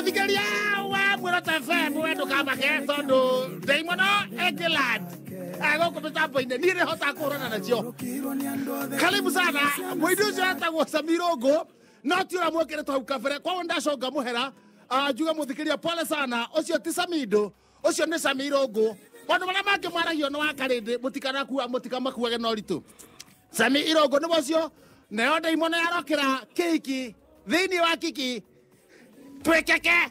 Thikeria wa Muoroto FM we ndũkamake tondũ ndaimono England gũkũ mĩtambo-inĩ niĩ nĩ hotaga kũhũrana nacio. Karibu sana mũini ũcio etagwo Samirũngũ no ti ũrĩa mwĩkĩrĩtwo hau kabere, koguo ndaconga mũhera njuge mũthikĩria pole sana, ũcio ti Samido, ũcio nĩ Samirũngũ. Maũndũ marĩa mangĩ mwaragio nĩ wa Karĩndĩ mũtikanakua mũtikamakuage na ũritũ. Sami Irũngũ nĩ ũcio nayo ndaimono yarokĩra kĩhiki thĩinĩ wa kiki twĩkeke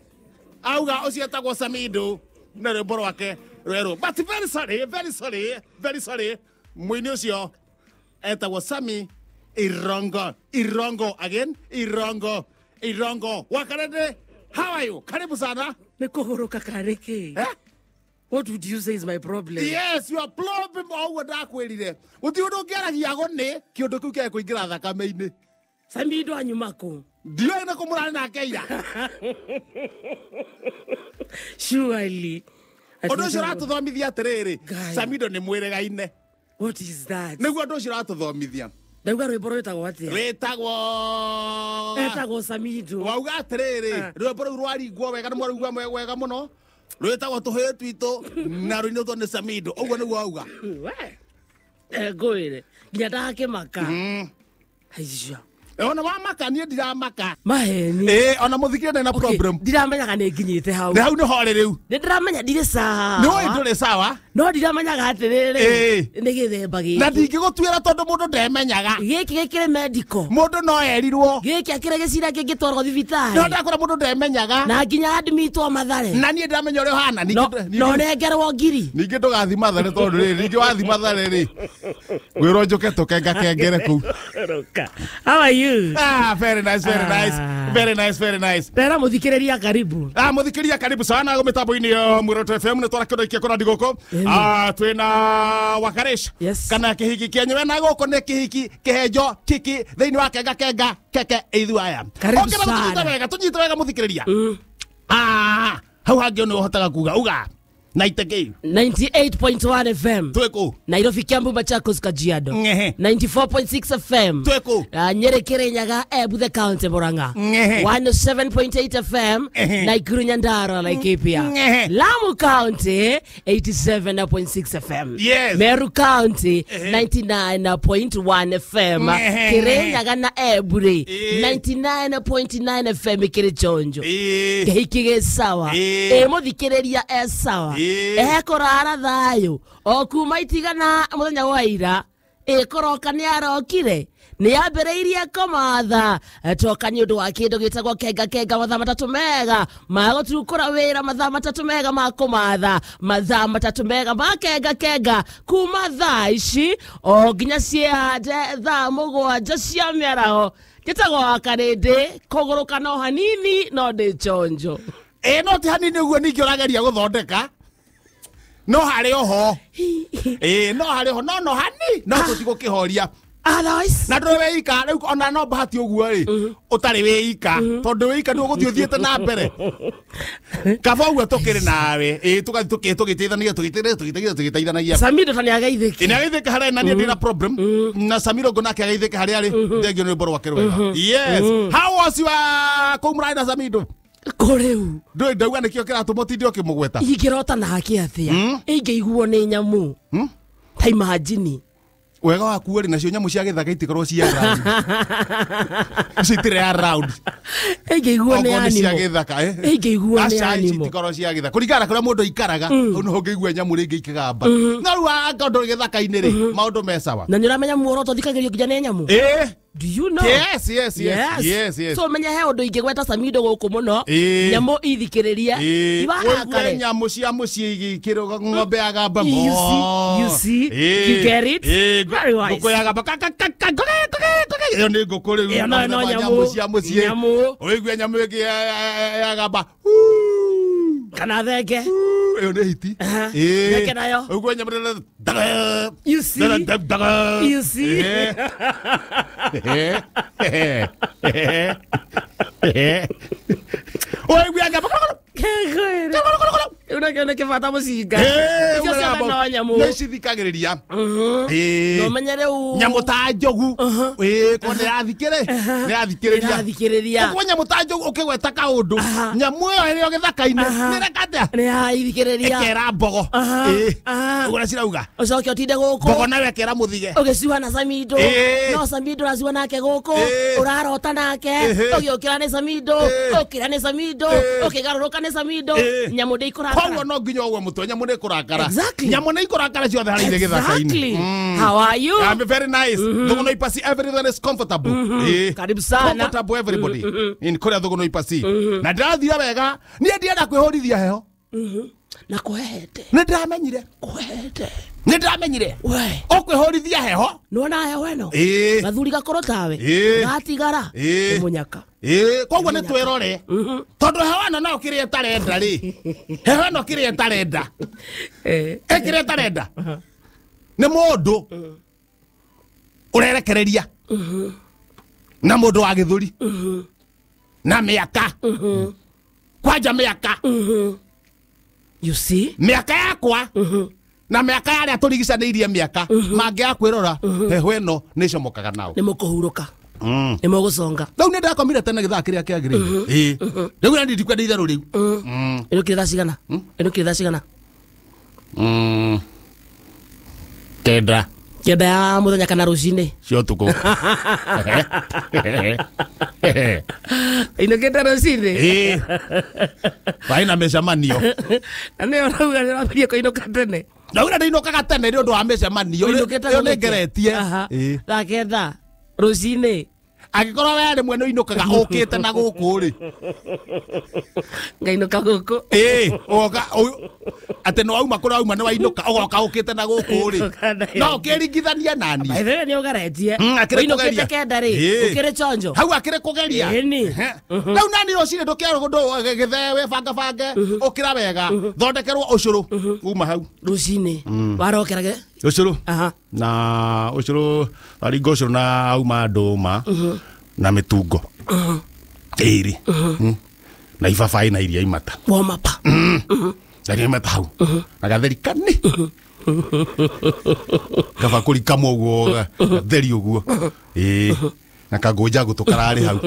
auga ũcio etagwo Samido na rwĩmbo rwake rwerũ. But very sorry, very sorry, very sorry, mũini ũcio etagwo Sami Irongo. Irongo again, Irongo, Irongo. Wakarende, how are you? Karibu sana. Nĩ kũhũrũka karĩ kĩ? Eh? What would you say is my problem? Yes, you are problem o ũguo ndakwĩrire. Gũtirĩ ũndũ ũngĩaragia gũnĩ kĩũndũ kĩu kĩage kũingĩra thakame-inĩ. Samido anyuma kũ? Ndiũĩ nĩ kũ mũrarĩ nake ira. Surely. Ũndũ ũcio ũratũthomithia atĩrĩrĩ, Ngai. Samido nĩ mwĩrĩgaine. What is that? Nĩguo ũndũ ũcio ũratũthomithia. Ndauga rwĩmbo rwĩtagwo atĩa? Rwĩtagwo Etagwo Samido. Wauga atĩrĩrĩ, Ah. rwĩmbo rũu rwaringwo wega nĩ mwaruigua wega mũno. Rwĩtagwo tũhĩĩ twitũ na rũinĩtwo nĩ Samido. Ũguo nĩguo wauga. We. Ngwĩre nginya ndakĩmaka. Aica. Ona wamaka niĩ ndiramaka. Maheni. Ĩĩ ona mũthikĩria ndarĩ na Okay, problem. ndiramenyaga nĩ nginyĩte hau. Nĩ hau nĩho rĩ rĩu. Nĩ ndĩramenya ndirĩ sawa. Nĩ ũĩ ndũrĩ sawa. No ndiramenyaga atĩrĩrĩ. Ĩĩ. Nĩ gĩthemba Na gĩkĩ. ndingĩgũtuĩra tondũ mũndũ ndemenyaga. Gĩkĩ gĩkĩrĩ medical. Mũndũ no erirwo. Gĩkĩ akĩrĩ gĩcira kĩngĩtwarwo No thibitarĩ. ndakora mũndũ ndemenyaga. Na nginya admitwo Mathare. Na niĩ ndamenya ũrĩa ũhana. No no nengerwo ngiri. Ningĩ ndũgathi Mathare tondũ rĩrĩ ningĩ wathi Mathare rĩ ngwĩrwo njũke tũkengakengere kũu. Roka. How are you? Ah, very nice, very nice. Ah. Very nice, very nice. Ndera mũthikĩrĩria karibu. Ah, mũthikĩria karibu sana mĩtambo-inĩ ya Muoroto FM nĩ twara kĩndũ gĩkĩ kũrandi gũkũ. Ah, twĩna Wakaresh. Yes. Kana kĩhiki kĩenyewe na gũkũ nĩ kĩhiki kĩhenjo kiki thĩinĩ wa kenga kenga keke ithu aya. Karibu Okĩra tũnyite sana. wega, tũnyite wega mũthikĩrĩria. Ah, hau hangĩ nĩ ũhotaga kuga uga 90 98.1 FM. twĩ kũ? Nairobi, Kiambu, Machakos, Kajiado. Ng'ehe. 94.6 FM. Twĩ kũ? Nyeri, Kirinyaga, Embu, the County, Murang'a. Ng'ehe. 107.8 FM. Ehe. Nakuru, Nyandarua, Laikipia. Ng'ehe. Lamu County, 87.6 FM. Yes. Meru County, 99.1 FM. Ng'ehe. Kirinyaga na Embu rĩ, Ĩĩ. 99.9 FM kĩrĩ chonjo. Ĩĩ. Kĩhiki gĩ sawa. Ĩĩ. Ĩ mũthikĩrĩria e sawa. Ĩĩ. Ekũrara thayũ o kuma itigana mũthenya wa ira ĩkũroka nĩ arokire nĩ ambĩrĩirie kũmatha toka nĩ ũndũ wa kĩndũ gĩtagwo kenga kenga mathaa matatũ mega ma gũtukũra wĩra mathaa matatũ mega ma kũmatha mathaa matatũ mega ma kenga kenga kuma thaa ici o nginya ciĩhande thaa 7 cia mĩaraho. Njĩtagwo Wakarĩndĩ kũgũrũka no hanini no ndĩ chonjo. Ĩĩ no ti hanini ũguo ningĩ ũrageria gũthondeka no harĩ oho. Ĩĩ no harĩ oho no no hani no tũtigũkĩhoria. Otherwise Na ndũrĩ wĩika rĩu ona no bahati ũguo rĩ ũtarĩ wĩika tondũ wĩika nĩ ũgũthiĩ ũthiĩte na mbere. Kaba ũguo tũkĩrĩ nawe ĩĩ tũgathiĩ tũgĩteithanagia tũgĩteithanagia tũgĩteithanagia. Samido ta nĩageithĩke. Ĩ nĩageithĩka harĩa na niĩ ndĩna problem na Samirũngũ nake ageithĩke harĩa arĩ thengio nĩ rwĩmbo rwake rwega. Yes. How was your kũu mũrarĩ na Samido? Kũ rĩu Ndũĩ ndauga nĩkĩo kĩratũma ũtinde ũkĩmũgweta. ingĩrota nake atĩa ingĩiguo nĩ nyamũ ta imagine Wega waku rĩ nacio nyamũ cia gĩthaka itikorwo ci around. Citirĩ around. Ingĩiguo nĩ Okorwo nĩ cia animal. gĩthaka eh. Ingĩiguo nĩ Aca ici animal. itikorwo cia gĩthaka kũringana na kũrĩa mũndũ aikaraga hau nĩho ũngĩigua nyamũ rĩngĩ ikĩgamba. No rĩu angorwo ndũrĩ gĩthaka-inĩ rĩ maũndũ me sawa. Na nĩ ũramenya muoroto ũthikagĩrio nginya nĩ nyamũ. Ĩĩ. Do you know? Yes, yes, yes. Yes, yes. So menye he ũndũ ingĩgweta Samido gũkũ mũno Ĩĩ. nyamũ ithikĩrĩrie Ĩĩ. Ũigue iwarakare. nyamũ cia mũciĩ igĩkĩrwo ng'ombe yagamba. You see, you see, you get it? Very wise. Ngũkũ yagamba ka ka ka ka ngũkũ, ngũkũ, ngũkũ. Ĩyo nĩ ngũkũ rĩu. Ĩyo no Mũthemba wa nyamũ. nyamũ cia mũciĩ. Nyamũ. Ũigue nyamũ ĩngĩ yagamba. Huu. Kana thenge. Ĩyo nĩ hiti. Aha. Ĩĩ. Thenge nayo. Ũigue nyamũ ĩrĩa daga. You see? Daga, daga. You see? Ĩĩ. Ĩĩ. Ũigue nyamũ. Kegwĩre. Una Kĩo nĩ kĩbata mũcinga. Icio ciothe no nyamũ. Nĩ cithikagĩrĩria. No menye rĩu Nyamũ ta njogu. Ko nĩ yathikĩrĩ. Nĩ yathikĩrĩria. Ĩrathikĩrĩria. Ũguo nyamũ ta njogu ũkĩgweta kaũndũ. Nyamũ ĩyo ĩrĩ o gĩthaka-inĩ. Nĩ ĩreka atĩa? Nĩ yaithikĩrĩria. Ĩkera mbogo. Ũguo ũrĩa cirauga. Ũcoke ũtinde gũkũ. Mbogo nayo ĩkera mũthige. Ũgĩcua na Samido. No Samido ũracua nake gũkũ. Ũrarota nake. Ũgĩũkĩra nĩ Samido. Ũkĩra nĩ Samido. Ũkĩgarũrũka nĩ Samido. Nyamũ ndĩikũrakara. Koguo no nginya ũgue mũtwe nyamũ nĩ ĩkũrakara. Exactly. Nyamũ nĩ ikũrakara ciothe harĩa irĩ gĩthaka-inĩ. Exactly. How are you? I'm very nice. Thuguno Ipasi, everyone is comfortable. Karibu sana. Comfortable everybody. In kũrĩa Thuguno Ipasi. Na ndĩrathira wega. Niĩ ndienda kwĩhũrithia heho. Na kũhehete. Nĩ ndĩramenyire. Kũhehete. Nĩ ndĩramenyire. We. Ũkwĩhũrithia heho. Nĩwona heho ĩno? Gathuri gakorwo tawe. Gatigara. Nĩ mũnyaka. Koguo nĩ twĩrore. Tondũ heho ĩno nayo kĩrĩa ĩtarenda rĩ. Heho ĩno kĩrĩa ĩtarenda. Kĩrĩa ĩtarenda. Nĩ mũndũ ũrerekereria. Na mũndũ wa gĩthũri. Na mĩaka. Kwanja mĩaka. You see? Mĩaka yakwa. Na mĩaka ya arĩa tũrigicanĩirie mĩaka. Mangĩaga kwĩrora heho ĩno nĩ ĩcomokaga nao. Nĩ mũkũhurũka. Nĩ mũgũconga. Rĩu nĩ ndakomire tene gĩthaa kĩrĩa kĩagĩrĩire. Rĩu nĩ ndikwenda itherũ rĩu. Ĩnũkire thaa cigana? Ĩnũkire thaa cigana? 9. 9 ya mũthenya kana rũcinĩ? Cia ũtukũ. Ĩnũkĩte rũcinĩ? Baĩ na mĩcemanio. Na nĩyo ũrauga nĩ ũrambirie kũinũka tene. Ndauga ndinũkaga tene nĩ ũndũ wa mĩcemanio. Ĩyo nĩ ngeretie. Thaa 9 rũcinĩ. Angĩkorwo we rĩmwe nĩ ũinũkaga ũkĩte na gũkũ rĩ. Ngainũka gũkũ. Ũgoka atĩ nĩ wauma kũrĩa wauma nĩ wainũka ũgoka ũkĩte na gũkũ rĩ. No ũkĩringithania nani. By the way nĩ ũgeretie. Ũinũkĩte 9 rĩ, ũkĩrĩ chonjo. Hau akĩrĩ kũgeria. Rĩu nani rũcinĩ ndũkĩarwo gĩthee wĩbangabange ũkĩra wega thondekerwo ũcũrũ uma hau. Rũcinĩ. Warokerage? Ũcũrũ. Na ũcũrũ waringa ũcũrũ na auma ndũma na mĩtungo. Ĩrĩ. Na ibabaĩ na iria imata. Womapa. Na iria imata hau. Na gatheri kani. Gabakũri kamwe ũguo gatheri ũguo. Na kangũnja ngũtũ kararĩ hau.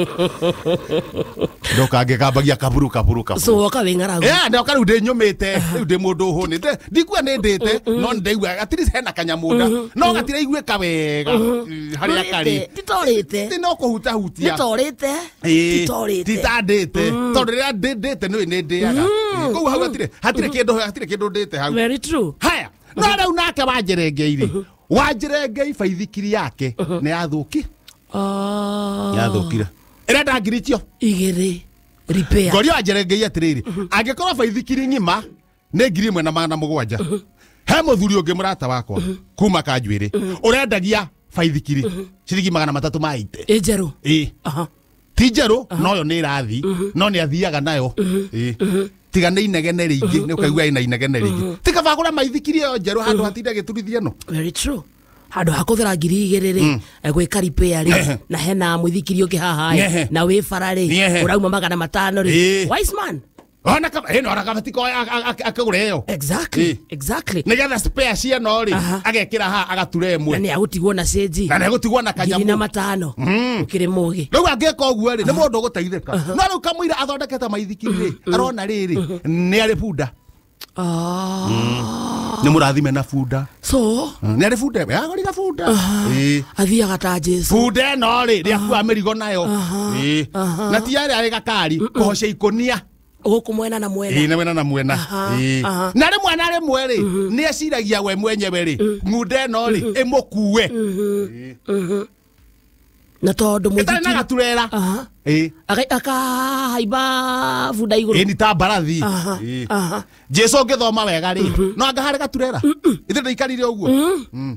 Ndoka ngĩkambagia kaburu kaburu kaburu. So woka wĩ ng'aragu. Ndoka rĩu ndĩ nyũmĩte, rĩu ndĩ mũndũ ũhũnĩte. Ndikua nĩ ndĩte, no nĩndaigua at least hena kanyamũ nda. No gatiraiguĩka wega harĩa karĩ. Titorĩte. Ti no kũhutahutia. Nĩtorĩte. Titorĩte. Titandĩte. Tondũ rĩrĩa ndĩte nĩũĩ nĩ ndĩaga. Koguo hau hatirĩ kĩndũ hatirĩ kĩndũ ndĩte hau. Very true. Haya, no rĩu nake Wanjerengei rĩ. Wanjerengei baithikiri yake nĩ yathũki. Yathũkire. Ĩrenda ngiri icio 2 repair. Ngoria Wanjerengei atĩrĩrĩ, angĩkorwo baithikiri ng'ima nĩ 1700. He mũthuri ũngĩ mũrata wakwa kuma Kanjuĩrĩ ũrendagia baithikiri ciringi 380. Ĩ njerũ. Ti njerũ no yo nĩ ĩrathi no nĩ athiaga nayo. Tiga nĩ inegene rĩingĩ nĩ ũkaigua ĩna inegene rĩingĩ. Ti kaba agũre maithikiri ĩyo njerũ handũ hatinda gĩturithia ĩno. Very true. Handũ ha kũhũthĩra 2000 rĩ gwĩka repair rĩ na hena mũithikiri ũngĩ haha ĩ na wĩ bara rĩ ũrauma 500 rĩ. Wise man. Ona kaba ĩno ona kaba tiko akagũra ĩyo. Exactly. Exactly. Nĩgetha spare cieno rĩ agekĩra haha agatura ĩmwe. Na nĩ agũtigwo na cĩnji. Na nĩ agũtigwo na kanyamũ. 500. Ũkĩrĩ mũgĩ. Rĩu angĩka ũguo rĩ nĩ mũndũ ũgũteithĩka. No rĩu kamũira athondekete maithikiri rĩ arona rĩrĩ nĩ arĩ bunda. Nĩ mũrathime na bunda. So nĩ arĩ bunda agũrire bunda. Athiaga ta Jesu. Bunda ĩno rĩ nĩ akua mĩrigo nayo. Na ti arĩa arĩ gakari kũhocia ikũnia. Gũkũ mwena na mwena. Na mwena na mwena. Na rĩmwe na rĩmwe rĩ nĩ eciragia we mwenyewe rĩ ng'unda ĩno rĩ ĩmũkue. Na tondũ mũithikiri ĩtarĩ na gaturera. Akahaimba bunda igũrũ. Nĩ ta mbarathi. Jesu ũngĩthoma wega rĩ no anga harĩ gaturera. Ithe ndaikarire ũguo.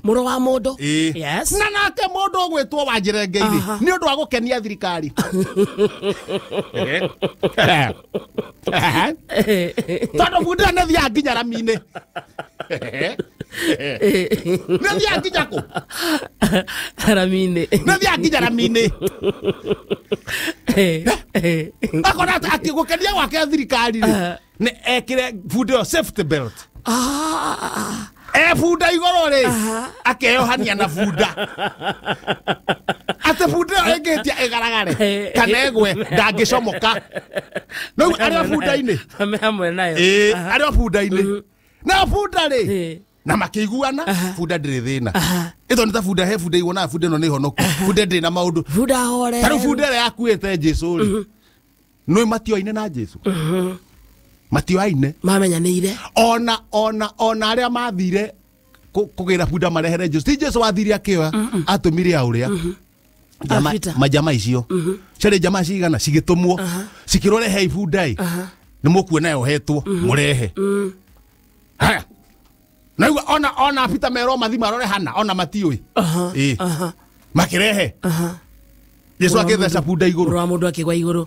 Mũrũ wa mũndũ. Yes. Na nake mũndũ ũgwĩtwo Wanjerengei rĩ nĩ ũndũ wa gũkenia thirikari. Tondũ bunda nĩ thiaga nginya rami-inĩ. Nĩ nginya kũ? Ramine. Nĩ nginya ramine. Akona akigũkenia gwake thirikari rĩ nĩ ekire bunda ĩyo safety belt. Bunda igũrũ rĩ akeyohania na bunda. Ate bunda ĩyo ĩngĩhĩtia ĩgaragare kana ĩgwe ndangĩcomoka. No arĩ o bunda-inĩ. Hamwe nayo. Arĩ o bunda-inĩ. Na bunda rĩ na makĩiguana bunda ndĩrĩ thĩna. Ĩto nĩ ta bunda he bunda iguonaga bunda ĩno nĩ honoku. Bunda ndĩrĩ na maũndũ. Bunda hore. Ta rĩu bunda ĩrĩa yakuĩte Jesũ rĩ nĩ matioaine na Jesũ. Matioaine. Mamenyanĩire. Ona arĩa mathire kũgĩra bunda marehere Jesũ. Ti Jesũ wathire akĩoya atũmire a ũrĩa. Majama icio. Ciarĩ jama cigana cigĩtũmwo. Cikĩrwo rehei bunda ĩ. Nĩ mũkuona yohetwo mũrehe. Haya. Na ona Peter mero mathi marore hana ona matiũĩ. Makirehe. Yesu akĩtheca bunda igũrũ. Mũrũ wa mũndũ akĩgwa igũrũ.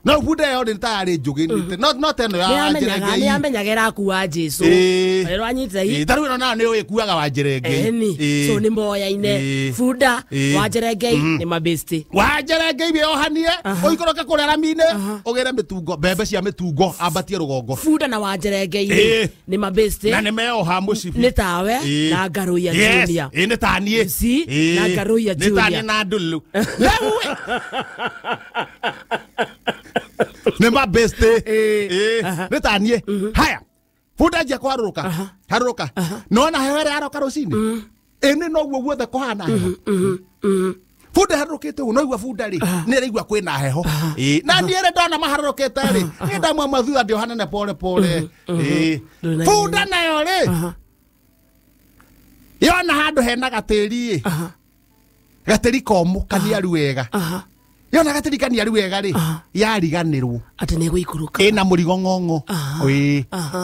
No bunda ĩyo nĩ ta yarĩ njũgĩ no teno ya Njerengei. Nĩ amenyaga ĩrakua Jesũ. Rĩrĩa anyita i. Ta rĩu ĩno nayo nĩyo ĩkuaga wa Njerengei. So nĩ moyaine. Bunda wa Njerengei nĩ mabesti. Wa Njerengei wĩohanie ũikũrũke kũrĩa rami-inĩ ũgĩre mĩtungo mbembe cia mĩtungo ambatie rũgongo. Bunda na wa Njerengei nĩ mabesti. Na nĩ meoha mũcibi. Nĩ tawe na Ngaruiya Junior. Nĩ ta niĩ. Na Ngaruiya Junior. Nĩ ta niĩ na Ndulu. Nĩ mabesti. Nĩ ta niĩ. Haya. Bunda njia kũharũrũka. Harũrũka. Nĩwona heho ĩrĩa yaroka rũcinĩ? Ĩnĩ noguo guothe kũhana heho. Bunda ĩharũrũkĩte ũguo noigua bunda rĩ nĩ ĩraigua kwĩna heho. Na niĩ rĩ ndona maharũrũkĩte rĩ niĩ ndamwamua thutha ndĩohanane pole pole. Bunda nayo rĩ yona handũ hena gatĩri ĩ. Gatĩri komũ kaniaru wega. Yona gatĩri kaniaru wega rĩ yariganĩrwo atĩ nĩ ĩgũikũrũka. Ĩna mũrigo ng'ong'o.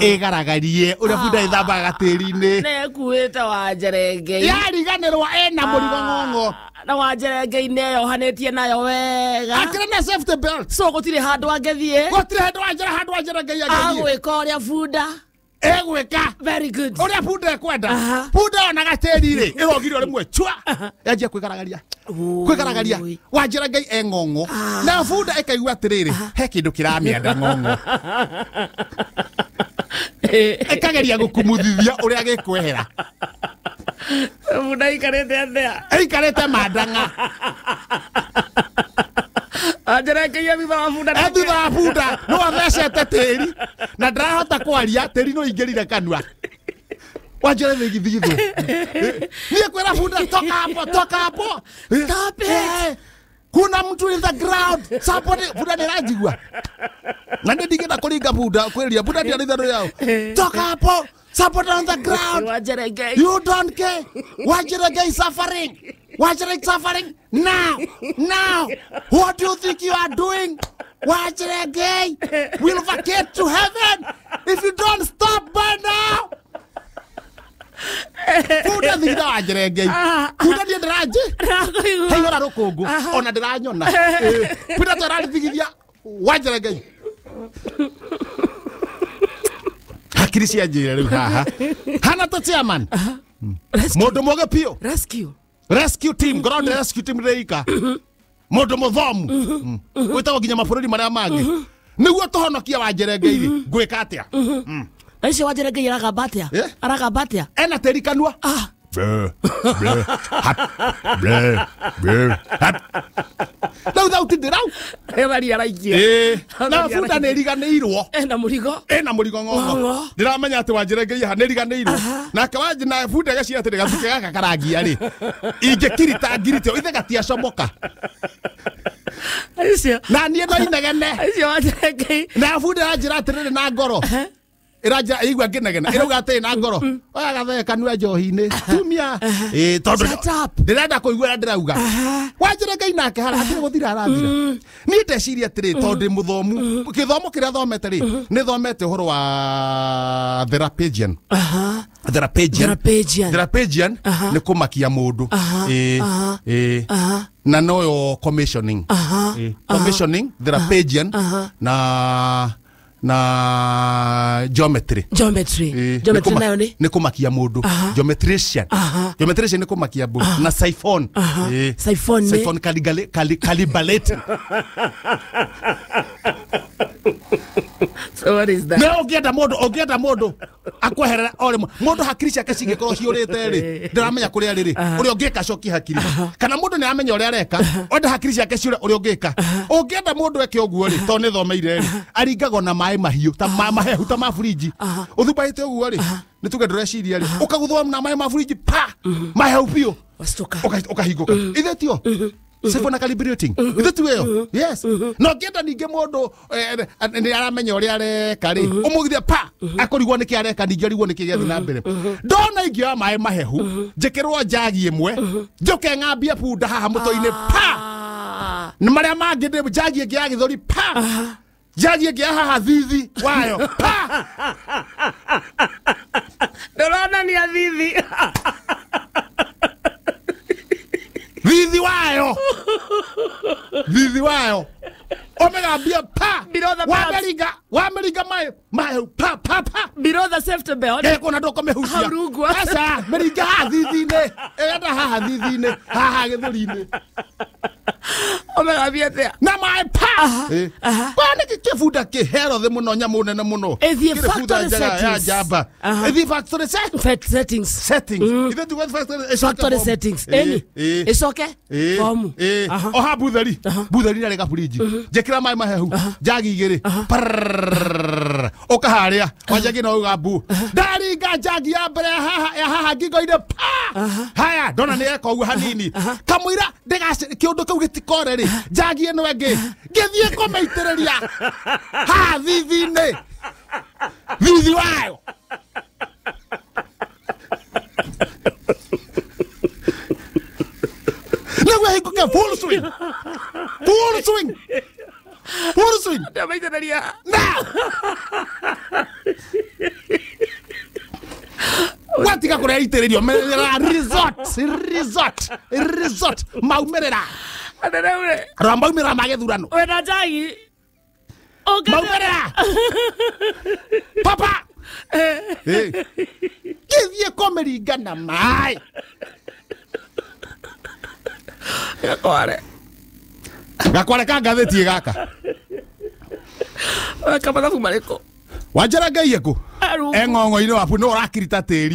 Ĩgaragarie ũrĩa bunda ĩthambaga gatĩri-inĩ. Nĩ ĩkuĩte wa Njerengei. Yariganĩrwo ĩna mũrigo ng'ong'o. Na wa Njerengei nĩ eyohanĩtie nayo wega. Akĩrĩ na safety belt. So gũtirĩ handũ angĩthiĩ. Gũtirĩ handũ handũ wa Njerengei angĩthiĩ. Agwĩka ũrĩa bunda egwĩka. Very good. Ũrĩa bunda ĩkwenda. Bunda yona gatĩri rĩ ĩrogirio rĩmwe chua. Yanjia kwĩgaragaria. Kwĩgaragaria. Wa Njerengei e ng'ong'o. Na bunda ĩkaigua atĩrĩrĩ he kĩndũ kĩramĩenda ng'ong'o. Ĩkageria gũkumuthithia ũrĩa gĩkwehera. Bunda ĩikarĩte atĩa? Ĩikarĩte mandang'a. Njerengei e thutha wa bunda. E thutha wa bunda no athecete tĩri na ndarahota kwaria tĩri no ingĩrire kanua. Wa Njerengei githigithũ. Niĩ kwĩra bunda toka hapo, toka hapo. Stop it. Kuna mtu in the ground. Somebody bunda nĩ ĩranjigua. Na nĩ ndingĩenda kũringa bunda kwĩria bunda ndiarĩ itherũ yao. Toka hapo. Somebody on the ground. You don't care. Wa Njerengei suffering. Wa Njerengei suffering now. Now. What do you think you are doing? Wa Njerengei will vacate to heaven if you don't stop by now. Bunda thitha wa Njerengei. Bunda niĩ ndĩranjĩ. Haihũra rũkũngũ ona ndĩranyona. Bunda tũrarithigithia wa Njerengei. Hakiri cia njĩra rĩu haha. Hana ta chairman. Mũndũ mũgĩ biũ. Rescue. Rescue team, ground rescue team rĩika. Mũndũ mũthomu. Wĩtagwo nginya mabũrũri marĩa mangĩ. Nĩguo tũhonokie wa Njerengei rĩ, ngwĩka atĩa? Na icio wa Njerengei aragamba atĩa? Aragamba atĩa? Ena tĩri kanua. Bleh, bleh, hap, bleh, bleh, hap. Rĩu thauti ndĩrau. Ĩraria araikia. Na bunda nĩ ĩriganĩirwo. Ena mũrigo. Ena mũrigo ng'ong'o. Ndĩramenya atĩ wa Njerengei haha nĩ ĩriganĩirwo. Nake wa na bunda ĩgeciria atĩrĩ gatuke gaka karangia rĩ. Ingĩkirita ngirite ithe gatiacomoka. Na niĩ no inegene. Icio wa Njerengei. Na bunda ĩranjĩra atĩrĩrĩ na ngoro. Iraja igua nginegena irauga atĩ na ngoro oya gathee kanua njohi-inĩ tumia tondũ ndĩrenda kũigua ũrĩa ndĩrauga. Wa Njerengei nake harĩa hatirĩ gũthira arathira. Niĩ ndeciria atĩrĩ tondũ ndĩ mũthomu gĩthomo kĩrĩa thomete rĩ nĩ thomete ũhoro wa therapegian. Therapegian. Therapegian nĩ kũmakia mũndũ. Na noyo commissioning. Commissioning therapegian na Na geometry. Geometry. Geometry nayo ni? Nĩ kũmakia mũndũ. Geometrician. Geometrician nĩ kũmakia mũndũ. Na siphon. Siphon ni? Siphon calibrating. So what is that? No, ũngĩenda mũndũ akweherera o rĩmwe. Mũndũ hakiri ciake cingĩkorwo ciũrĩte rĩ, ndaramenya kũrĩa rĩ, ũrĩa ũngĩka coki hakiri. Kana mũndũ nĩ aramenya ũrĩa areka, onda hakiri ciake ciũre ũrĩa ũngĩka. Ũngĩenda mũndũ eke ũguo rĩ, tondũ nĩ thomeire rĩ, aringagwo na maĩ mahiũ ta mahehu ta ma fridge. Ũthumbaĩte ũguo rĩ, nĩ tuge ndũreciria rĩ, ũkaguthwo na maĩ ma fridge pa, mahehu biũ. Ũkahingũka. Ithe tio? Siphon na calibrating. Ithe tu ĩyo. Yes. No ngĩenda ningĩ mũndũ nĩ aramenya ũrĩa areka rĩ, ũmũgithie pa, akũrigwo nĩkĩ areka, ningĩ arigwo nĩkĩ gĩathiĩ na mbere. Ndona ingĩoya maĩ mahehu, njĩkĩrwo njagi ĩmwe, njũke ng'ambie bunda haha mũtwe-inĩ pa. Nĩ marĩa mangĩ ndĩ njagi ĩngĩ ya gĩthũri pa. Njagi ĩngĩ ya haha thithi wayo pa. Ndũronania thithi. Thithi wayo. Thithi wayo. Omegambia pa. Wameringa maĩ pa pa pa. Below the safety belt. Kona ndũkũmĩhutia. Aca, mĩringa haha thithi-inĩ. Ĩrenda haha thithi-inĩ, haha gĩthũri-inĩ. Omegambia atĩa? Na maĩ pa. Kwa nĩkĩ kĩbunda kĩhero thĩ mũno, nyamũ nene mũno. Ĩthiĩ factory settings. Ya njamba. Ĩthiĩ factory settings. Settings. Ithe tuge factory settings. Ĩni. Ĩcoke fomu. Oha butheri. Butheri narĩ gaburinji. Njĩkĩra maĩ mahehu. Njagi igĩrĩ. Ũka harĩa. Wa njagi no uga mbu. Ndaringa njagi ya mbere ya haha ngingo-inĩ pa. Haya, ndona nĩ eka ũguo hanini. Kamũira kĩũndũ kĩu gĩtikore rĩ, njagi ĩno ĩngĩ ngĩthiĩ kũmĩitĩrĩria haha thithi-inĩ. Thithi wayo. Nĩguo hingũke full swing. Full swing. Full swing. Ndamaitĩrĩria. Na. Watiga kũrĩa itĩrĩrio merera resort maumĩrĩra. Rora maumĩrĩra ma gĩthurano. Wĩna njagi. Maumĩrĩra. Papa. Gĩthiĩ kũmĩringa na maĩ. Gakware. Gakware ka ngathĩti gaka. Weka mathabu marĩkũ? Wanjara ngai ĩkũ? Eng'ong'o-inĩ wabu no ũrakirita tĩri.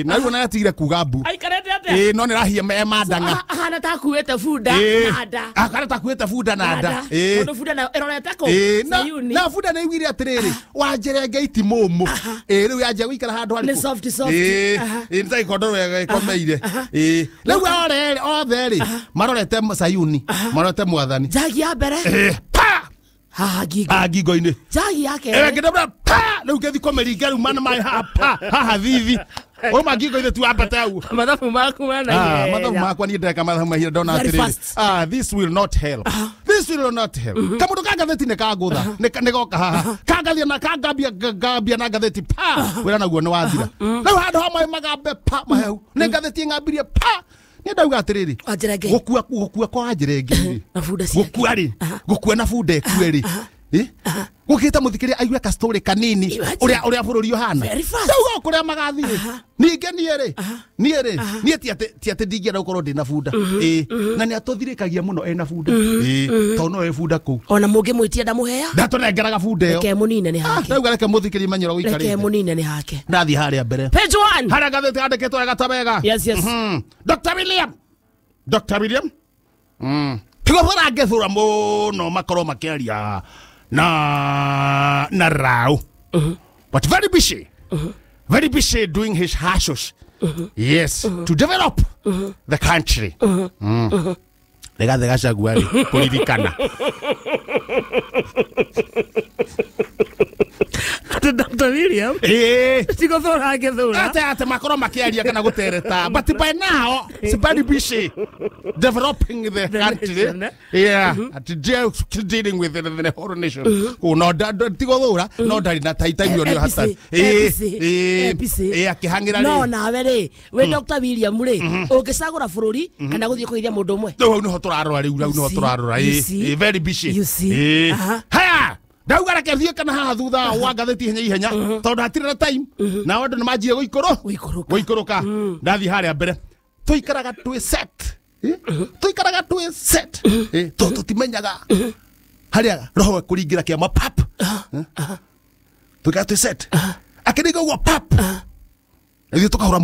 Na rĩu ona yatigire kuga mbu. Aikarĩte atĩa? No nĩ rahia mandang'a. Ahana ta akuĩte bunda na nda. Ahana ta akuĩte bunda na nda. Tondũ bunda nayo ĩrorete kũ? Sayuni. Na bunda nĩ ĩiguire atĩrĩrĩ, Wanjara ngai ti mũmũ. Rĩu yanjia gũikara handũ harĩkũ? Nĩ soft soft. Nĩ ta gĩkondoro gĩkomeire. Rĩu othe rĩ, marorete Sayuni, marorete mwathani. Njagi ya mbere. Pa! Haha ngingo. Ngingo-inĩ. Njagi ya kerĩ. Ngĩndabra pa! Rĩu ngĩthiĩ kũmĩringa rĩu mana maĩ haha pa! Haha thithi. Uma ngingo-inĩ tu ambate ũguo. Mathabu maku mena ihenya. Mathabu makwa niĩ ndeka mathabu mahia ndona atĩrĩrĩ. This will not help. This will not help. Kamũndũ ka ngathĩti nĩ kangũtha. Nĩ goka haha. Kangathia na kangambia ngambia na ngathĩti pa! Wĩra naguo nĩ wathira. Rĩu handũ ha maĩ magambe pa mahehu. Nĩ ngathĩti ĩngambirie pa! Nĩ ndauga atĩrĩrĩ, gũkua kwa Wanjĩra ĩngĩ rĩ, gũkua rĩ, gũkua na bunda ĩkue rĩ, gũkĩte mũthikĩria aigue ka story kanini ũrĩa bũrũri ũhana. Ndauga o kũrĩa magathiĩ rĩ, ningĩ niĩ rĩ, niĩ ti atĩ ndingĩenda gũkorwo ndĩ na bunda. Na nĩ atũthirĩkagia mũno ena bunda. Tondũ no e bunda kũu. Ona mũngĩmwĩtia ndamũhea? Ndatũnengeraga bunda ĩyo. Reke mũnine nĩ hake. Ndauga reke mũthikĩrie menye ũrĩa ũikarĩte. Reke mũnine nĩ hake. Ndathiĩ harĩa mbere. Page 1. Harĩa ngathĩti yandĩkĩtwo wega ta wega. Yes, yes. Dr. William. Dr. William. Tigo barangĩthũra mũno makorwo makĩaria na rau. But very busy. Very busy doing his hustles. Yes, to develop the country. Rigathi Gachagua rĩ, kũririkana. Dr. William. Tigũthũra angĩthũra. Ate makorwo makĩaria kana gũtereta. But by now, it's very busy developing the country. Yeah, dealing with the whole nation. No, tigũthũra, no ndarĩ na taitaimio nĩ hatari. Akĩhang'ĩra rĩ. No nawe rĩ, wĩ Dr. William rĩ, ũngĩcagũra bũrũri kana gũthiĩ kũgeithia mũndũ ũmwe? Rĩu hau nĩho tũrarora rĩu, hau nĩho tũrarora. Very busy. You see. Haya! Ndauga reke thiĩ kana haha thutha wa ngathĩti ihenya ihenya tondũ hatirĩ na time na andũ nĩ manjie gũikũrũka. Ndathiĩ harĩa mbere tũikaraga twĩ set. Tũikaraga twĩ set. Tondũ tũtimenyaga harĩa roho ekũringĩra kĩama pap. Tũikaraga twĩ set. Akĩringa ũguo pap. Ithuĩ tũkahũra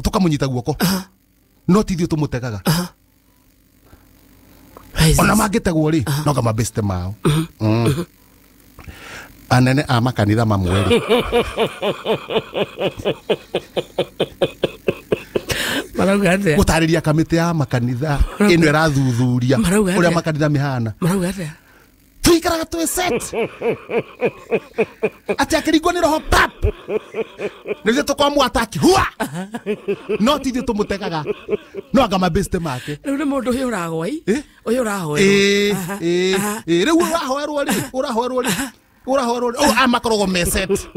tũkamũnyita guoko. No ti ithuĩ tũmũtegaga. Ona mangĩtegwo rĩ no kamabĩcite mao. Anene a makanitha mamwe rĩ. Marauga atĩa? Gũtarĩria kamĩtĩ ya makanitha ĩno ĩrathuthuria ũrĩa makanitha mĩhana. Marauga atĩa? Tũikaraga twĩ set. Atĩ akĩringwo nĩ roho pap. Nĩguo tũkwamwataki hua. No ti ithuĩ tũmũtegaga. No anga mabĩcite make. Rĩu nĩ mũndũ ũyũ ũragwa i? Ũyũ ũrahoerwo. Rĩu ũrahoerwo rĩ, ũrahoerwo rĩ. Ũrahoerwo rĩ. Oh, amakoragwo me set.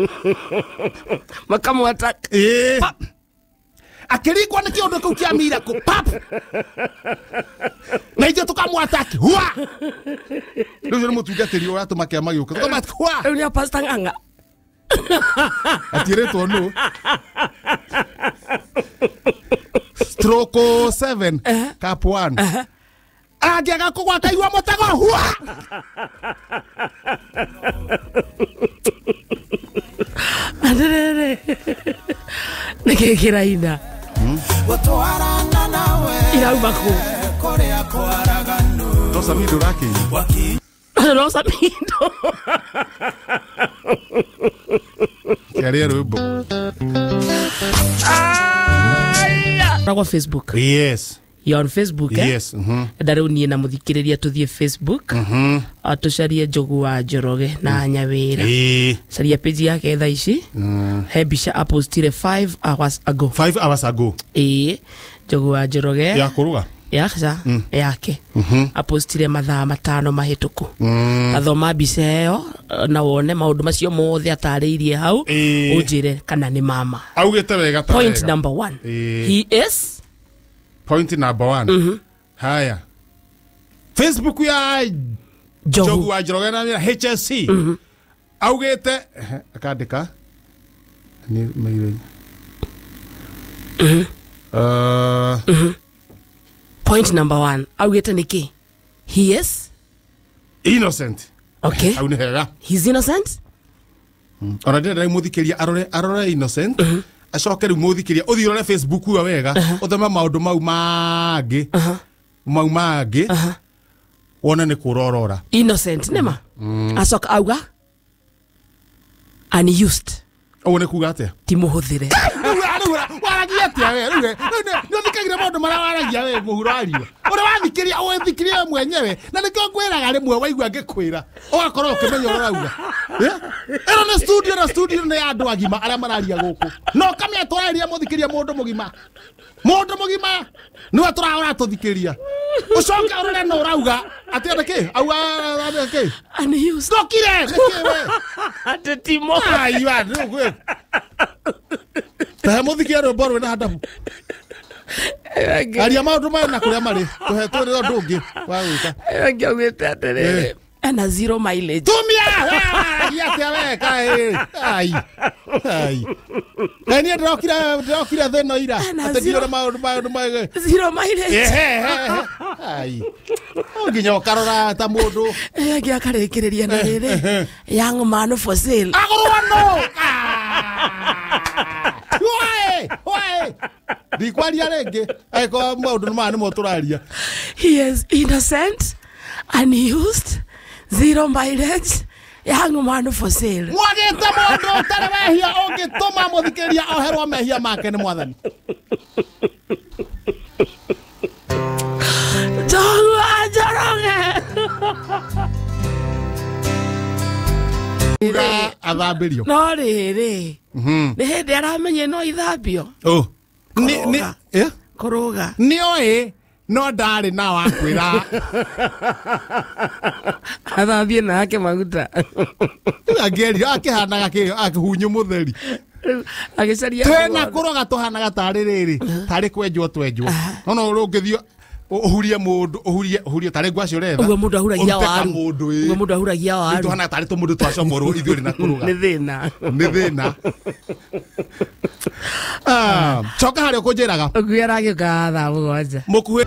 Makamwataka. Akĩringwo nĩ kĩũndũ kĩu kĩa miracle pap. Na ithuĩ tũkamwataki hua. Rĩu ũcio nĩ mũtungatĩri ũratũma kĩama gĩũke. Tũkamwataki hua. Rĩu nĩ a Pastor Ng'ang'a. Atiĩrĩtwo nũ? Stroke 7 cap 1. Angĩaga kũgwa akaigua mũtego hua. Atĩrĩrĩ. Nĩkĩ kĩraina? Irauma kũ? Tosa mindo ũrakĩina. Rosa mindo. Kĩarĩa rwĩmbo. Ragwa Facebook. Yes. You're on Facebook, eh? Yes. Nda rĩu niĩ na mũthikĩrĩria tũthiĩ Facebook. Tũcarie Njogu wa Njoroge na Nyawĩra. Caria page yake thaa ici. He mbica apostire 5 hours ago. 5 hours ago. Njogu wa Njoroge. Ya kũruga? Yaca yake. Apostire mathaa 5 mahĩtũku. Athoma mbica ĩyo na wone maũndũ macio mothe atarĩirie hau. Ũnjĩre kana nĩ mama. Augĩte wega ta wega. Point number 1. He is Point number 1. Haya. Facebook ya Njogu wa Njoroge na HSC. Augĩte akandĩka nĩ maire. Point number 1. Augĩte nĩkĩ? He is innocent. Okay. Au nĩ hega. He's innocent? Ona ndĩrenda mũthikĩria arore innocent. Acoke rĩu mũthikĩria ũthiĩ ũrore Facebook ĩyo wega ũthome maũndũ mau mangĩ. Mau mangĩ. Wone nĩ kũrorora. Innocent nĩma. Acoka auga unused. Ũguo nĩ kuga atĩa? Ti mũhũthĩre. Waragia atĩa we? Rĩu nĩ ũthikagĩra maũndũ marĩa waragia we mũhuro wario. Ũrĩa wathikĩria ũthikĩrie we mwenyewe na nĩkĩo ngwĩraga rĩmwe waigua ngĩkwĩra ũgakorwo ũkĩmenya ũrĩa ũrauga. Ĩno nĩ studio na studio nĩ ya andũ agima arĩa mararia gũkũ. No kamĩa tũraria mũthikĩria mũndũ mũgima. Mũndũ mũgima nĩwe tũratũthikĩria. Ũcoke ũrore no ũrauga atĩ nĩkĩ? Auga nĩkĩ? Unused. Ndokire nĩkĩ we? Atĩ ti mo. Ai wa nĩ Tahe mũthikĩria rwĩmbo rwĩna handabu. Aria maũndũ maya na kũrĩa marĩ tũhe twĩre ũndũ ũngĩ wa gwĩka. Angĩ augĩte atĩrĩrĩ. Ena zero mileage. Tumia! Aria atĩa we kaĩ. Ai. Ai. Kaĩ niĩ ndĩrokire thĩna ira. Atĩ ndiũre maũndũ maya. Zero mileage. Ai. No nginya ũkarora ta mũndũ. Angĩ akarĩkĩrĩria na rĩrĩ. Young man for sale. Agũrwo no. Why? Why? Ndikwaria rĩngĩ. Angĩkorwo maũndũ maya nĩmo tũraria. He is innocent, unused, zero mileage, young man for sale. Mwagĩte mũndũ ũtarĩ wehia ũngĩtũma mũthikĩria oherwo mehia make nĩ Mwathani. Njogu wa Njoroge. Athambĩrio. No rĩrĩ. Nĩ hĩndĩ aramenye no ithambio. Oh. Kũrũga. Nĩoĩ no ndarĩ na wa kwĩra. Athambie na ake maguta. Angĩerio akĩhanaga kĩ akĩhunyũ mũtheri. Agĩcaria. Twĩna kũroga tũhanaga tarĩ rĩrĩ tarĩ kwenjwo twenjwo. No no ũngĩthiĩ Ũhurie mũndũ, ũhurie tarĩ ngwaci ũretha. Ũguo mũndũ ahuragia Ũrute waru. kamũndũ, ĩĩ. Ũguo mũndũ ahuragia waru. Tũhana tarĩ tũmũndũ twacomorwo ithuĩ na kũruga. Nĩ thĩna. Nĩ thĩna. Coka harĩa ũkũnjĩraga. Ũguo aragĩũka thaa 7. Mũkuhĩ.